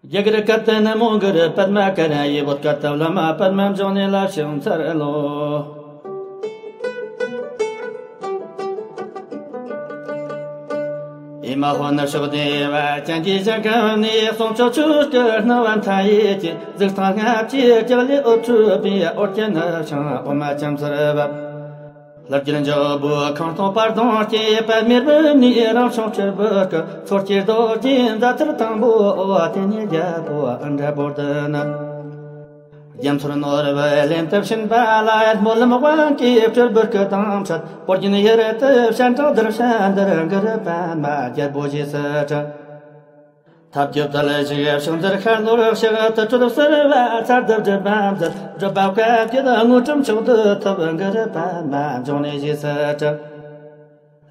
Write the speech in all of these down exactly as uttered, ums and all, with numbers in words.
རྒྱ་གར་སྐད་དུ་ན་མོ་གུ་རུ་པདྨ་ཀ་ར་ཡི། བོད་སྐད་དུ་བླ་མ་པདྨ་འབྱུང་གནས་ལ་ཕྱག་འཚལ་ལོ། ཨེ་མ་ཧོ། ནུབ་ཕྱོགས་བདེ་བ་ཅན་གྱི་ཞིང་ཁམས་ནས། གསུང་མཆོག་ཆོས་ཀྱི་སྣང་བ་མཐའ་ཡས་ཀྱི། གཟིགས་སྟངས་ལྔ་བཅུའི་རྒྱལ་ལས་འོད་འཕྲོས་པའི། ཨོ་རྒྱན་ནུབ་བྱང་ཨོ་མ་ཅན་ཚར་བ། ལྷ་རྒྱལ་འཇམ་པོའི་ཁང་སྟོང་པར་དུ་སྐྱེས། པདྨའི་སྦུབས་ནས་རང་བྱུང་སྤྲུལ་པའི་སྐུ། མཚོ་སྐྱེས་རྡོ་རྗེའི་མཛའ་ཚལ་དང་པོའོ། དེ་ནས་རྒྱལ་པོ་ཨིནྡྲ་བྷུ་ཏི་ནི། རྒྱ་མཚོར་ནོར་བུ་ལེན་དུ་ཕྱིན་པ་ལ། སྨོན་ལམ་དབང་གིས་སྤྲུལ་པའི་སྐུ་དང་འཕྲད། ཨོ་རྒྱན་ཡུལ་དུ་སྤྱན་དྲངས་གདུལ་བྱ་འདིར། གུ་རུ་པདྨ་རྒྱལ་པོ་ཞེས་སུ་གྲགས། ཐབས་ཀྱི་དལ་ཞིག་ཕྱོགས་འདིར་ཤར་ལྷོར་གཤེགས། དུར་ཁྲོད་གསོལ་བ་ཚར་དུ་སྒྲུབ་པ་མཛད། སྒྲུབ་པ་བཀའ་བརྒྱུད་དངོས་གྲུབ་མཆོག་ཏུ་ཐོབ། གུ་རུ་པདྨ་འབྱུང་གནས་ཞེས་སུ་གྲགས།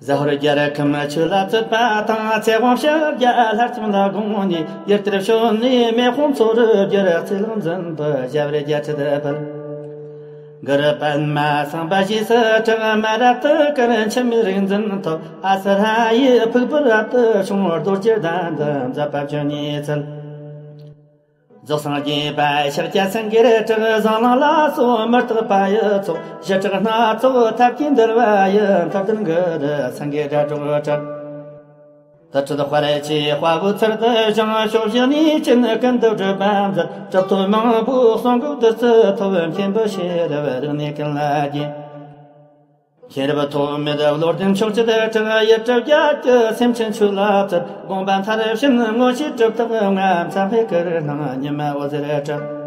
ཟ་ཧོར་རྒྱལ་ཁམས་ཆོས་ལ་བརྩེགས་པ་དང་། ཚེ་དབང་ཕྱུག་རྒྱལ་ལྷ་ལྕམ་ལ་དགོངས་ནས། ཡུལ་དེར་བྱོན་ནས་མེ་དཔུང་མཚོ་རུ་བསྒྱུར། ཚེ་ལྷུན་འཛིན་པའི་ཞབས་རས་རྒྱ་ཁྲི་དུ་ཕུལ། གུ་རུ་པདྨ་སེམས་དཔའ་ཞེས་སུ་གྲགས། མ་ར་ཏི་ཀར་འཆི་མེད་རིག་འཛིན་ཐོབ། ཨ་སི་ར་ཡི་ཕུག་པར་རབ་ཏུ་བྱུང་། རྡོ་རྗེ་གདན་དུ་མཛད་པ་བཅུ་གཉིས་འཚལ། རྫོགས་སངས་རྒྱས་པ་ཤཱཀྱ་སེང་གེར་གྲགས། ཟངས་གླིང་ལ་སོགས་མུ་སྟེགས་པ་ཡི་ཚོགས། ཞི་དྲག་སྣ་ཚོགས་ཐབས་ཀྱིས་འདུལ་བ་ཡི། མཐུ་ལྡན་གུ་རུ་སེང་གེ་སྒྲ་སྒྲོགས་གྲགས། དུར་ཁྲོད་དཔལ་གྱི་དཔའ་བོའི་ཚུལ་དུ་བཞེངས། ཕྱོགས་བཞི་ནས་ཆེན་ཀུན་ཏུ་སྒྲུབ་པ་མཛད། གྲུབ་ཐོབ་མང་པོའི་གསུང་གིས་བདུད་རྩི་ཐོབ། མཁྱེན་པའི་ཤེས་རབ་རིག་གནས་ཀུན་ལ་རྒྱས། མཁྱེན་རབ་ཐོགས་མེད་བློ་ལྡན་མཆོག་སྤྱོད་དྲངས། ཡུལ་གྲུ་བརྒྱད་ཀྱི་སེམས་ཅན་ཆོས་ལ་བཅོལ། དགོངས་པ་མཐར་ཕྱིན་མངོན་ཤེས་གྲུབ་རྟགས་ལྔ། མཚན་དཔེ་གུ་རུ་སྣང་ཉི་མ་འོད་ཟེར་གྲགས།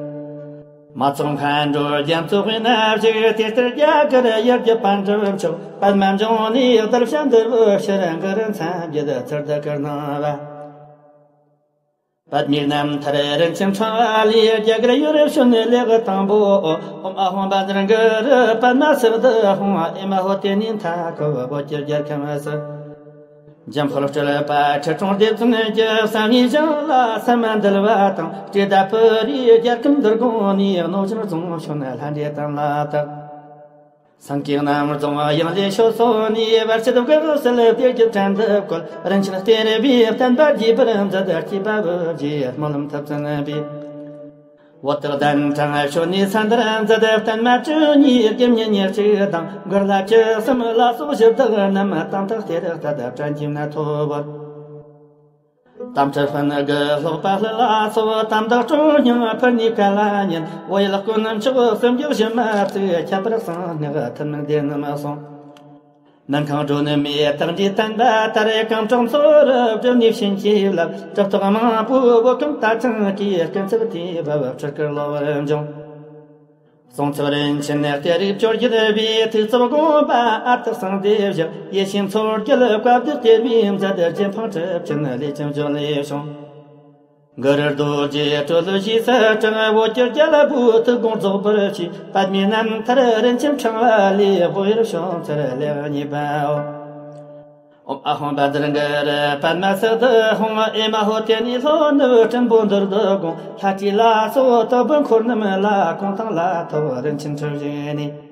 མ་ཚོགས་མཁའ་འགྲོ་རྒྱ་མཚོ་དབུས་ན་བཞུགས། དེ་ལྟར་རྒྱ་གར་ཡུལ་གྱི་པཎ་གྲུབ་མཆོག། པདྨ་འབྱུང་གནས་གདུལ་བྱ་འདུལ་བའི་ཕྱིར། གུ་རུ་མཚན་བརྒྱད་ཚུལ་དུ་བསྐུལ་གནང་བ། པདྨའི་རྣམ་ཐར་རིན་ཆེན་ཕྲེང་བ་ལས། རྒྱ་གར་ཡུལ་རེ་བྱོན་ནས་ལེའུ་དང་པོ། ཨོཾ་ཨཱཿཧཱུྃ་བཛྲ་གུ་རུ་པདྨ་སིདྡྷི་ཧཱུྃ། ཨེ་མ་ཧོ། དེ་ནས་མཐའ་འཁོབ་བོད་ཀྱི་རྒྱལ་ཁམས་སུ། འཇམ་དཔལ་སྤྲུལ་པ་ཁྲི་སྲོང་ལྡེ་བཙན་གྱིས། བསམ་ཡས་ཞིང་ལ་སེམས་མ་འདུལ་བ་དང་། ཏྲི་ཏ་པུ་རིའི་རྒྱལ་ཁམས་འདིར་དགོངས་ནས། རྣོ་རྒྱལ་རྫོང་བྱོན་ལྷ་འདྲེ་དམ་ལ་བཏགས། སེང་གེ་རྣམ་རྫོང་གཡང་ལེ་ཤོད་སོགས་ནས། བར་ཆད་བགེགས་བསལ་བདེ་སྐྱིད་བྲན་དུ་བཀོལ། རིན་ཆེན་གཏེར་བུའི་བསྟན་པ་རྒྱས་པར་མཛད། སྐྱེས་པ་བུ་བཞིའི་སྨོན་ལམ་ཐུབ་བརྩོན་པས། བོད་དག་གདན་དྲངས་ཞོ་ནས་ས་འདིར་མཛད། བསྟན་མ་བཅུ་གཉིས་དགེ་བསྙེན་ཉེར་གཅིག་དང་། མགུར་ལྷ་བཅུ་གསུམ་ལ་སོགས་ཞུ་དག་རྣམས། དམ་དྲག་སྟེ་རེག་ཐལ་དྲན་གྱིས་མནར་ཐོབ་བོར། དམ་སྤྲུལ་སྤུན་དགེ་ཀློག་པ་ལྷུན་ལ་སོགས། དམ་དྲག་སྤྲོ་སྙིང་ཕུལ་ནས་བསྐལ་ལ་ཉན། བོད་ཡུལ་དཀོན་མཆོག་སུམ་བརྒྱ་བཞི་མ་བརྩིགས། ཁྱད་པར་གསང་སྔགས་ཐུན་མིན་སྡེ་རྣམས་གསུངས། སྨན་ཁང་སྒྲོན་མེའི་རྟེན་འབྲེལ་བསྟན་པ་ལྟར། གངས་ལྗོངས་མཚོ་རུ་བསྒྲུབས་ནས་བྱིན་གྱིས་བརླབས། གྲུབ་རྟགས་མང་པོའི་བོད་ཁམས་དར་ཚང་གི། ཀུན་རྫོབ་དུས་བབ་འཕྲུལ་དཀར་གློ་བུར་འབྱུང་། གསུང་རྩོམ་རིན་ཆེན་གཏེར་རིགས་བཅོ་བརྒྱད་པའི། ཐུགས་རྩོམ་དགོངས་པ་ཨ་ཏི་གསང་བདེ་བཞི། ཡེ་ཤེས་མཚོ་རྒྱལ་བཀའ་བརྒྱུད་གཏེར་མའི་མཛད། རྗེ་འཕགས་གྲུབ་ཆེན་ལས་ཆེན་བརྗོད་ལས་བྱུང་། གུ་རུ་རྡོ་རྗེ་སྤྲོ་ལོད་ཞེས་སུ་གྲགས། བོད་ཀྱི་རྒྱལ་པོའི་ཐུགས་དགོངས་རྫོགས་པར་བྱས། པདྨའི་རྣམ་ཐར་རིན་ཆེན་ཕྲེང་བ་ལས། བོད་ཡུལ་ཕྱོགས་མཚར་ལེའུ་གཉིས་པའོ། ཨོཾ་ཨཱཿཧཱུྃ་བཛྲ་གུ་རུ་པདྨ་སིདྡྷི་ཧཱུྃ། ཨེ་མ་ཧོ། དེ་ནས་ལྷོ་ནུབ་སྲིན་པོ་འདུལ་དུ་དགོངས། ལྷ་བྲིས་ལ་སོགས་དོལ་པོ་འཁོར་རྣམས་ལ། གུང་ཐང་ལ་ཐོབ་རིན་ཆེན་ཁྲི་བཞི་ནས།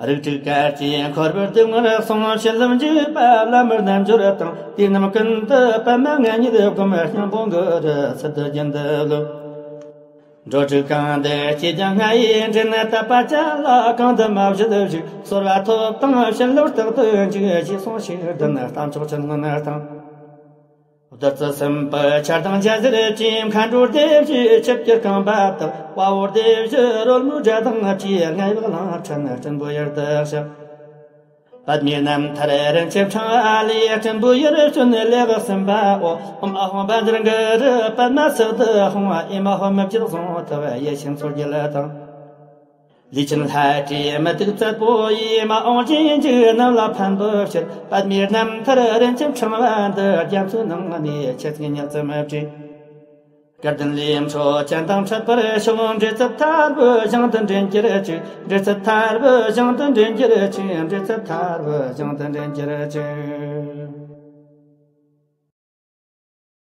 རིགས་དྲུག་གར་གྱི་འཁོར་བའི་སྡུག་བསྔལ་སོང་། བྱིན་རླབས་འཇུག་པ་བླ་མར་རྣལ་འབྱོར་དང་། དུས་རྣམས་ཀུན་ཏུ་པདྨ་ང་ཉིད་བསྒོམ། སྙིང་པོ་གུ་རུ་སིདྡྷི་རྒྱན་དུ་བླུགས། འགྲོ་དྲུག་གང་འདུལ་སྐྱེས་ཀྱང་ལྔ་ཡི་འདྲེན། དད་པ་ཅན་ལ་གང་འདུལ་མ་བཞུད་བཞུགས། གསོལ་བ་ཐོབ་དང་བྱིན་རླབས་རྟག་ཏུ་འཇུག། ཞེས་གསུངས་ཤིང་ལྡན་རྟ་མཆོག་ཆུ་སྔོན་བཏང་། བདུད་རྩི་སྲིན་པོའི་ཆར་དང་འཇའ་ཟེར་གྱིས། མཁའ་འགྲོ་སྡེ་བཞིའི་ཆིབས་ཀྱི་རྐང་པ་བཏེགས། དཔའ་བོ་སྡེ་བཞི་རོལ་མོའི་སྒྲ་དང་བཅས། ལྔ་ཡི་བ་གླང་ཕྲན་སྲིན་པོ་ཡུལ་དུ་གཤེགས། པདྨའི་རྣམ་ཐར་རིན་ཆེན་ཕྲེང་བ་ལས། སྲིན་པོའི་ཡུལ་བྱོན་ལེའུ་གསུམ་པའོ། ཨོཾ་ཨཱཿཧཱུྃ་བཛྲ་གུ་རུ་པདྨ་སིདྡྷི་ཧཱུྃ། ཨེ་མ་ཧོ། མི་བརྗེད་གཟུངས་ཐོབ་ཡེ་ཤེས་མཚོ་རྒྱལ་དང་། ལུས་ཅན་ལྷ་བྲིས་མུ་ཏིག་བཙད་པོ་ཡིས། མ་འོངས་རྗེས་འཇུག་རྣམས་ལ་ཕན་པའི་ཕྱིར། པདྨའི་རྣམ་ཐར་རིན་ཆེན་ཕྲེང་བ་འདི། རྒྱ་མཚོའི་ནང་ནས་ཆུ་ཚིགས་ཉག་ཙམ་བྲིས། སྐལ་ལྡན་ལས་འཕྲོ་ཅན་དང་འཕྲད་པར་ཤོག། འབྲེལ་ཚད་ཐལ་བའི་ཞིང་དུ་འདྲེན་གྱུར་ཅིག། འབྲེལ་ཚད་ཐལ་བའི་ཞིང་དུ་འདྲེན་གྱུར་ཅིག། འབྲེལ་ཚད་ཐལ་བའི་ཞིང་དུ་འདྲེན་གྱུར་ཅིག།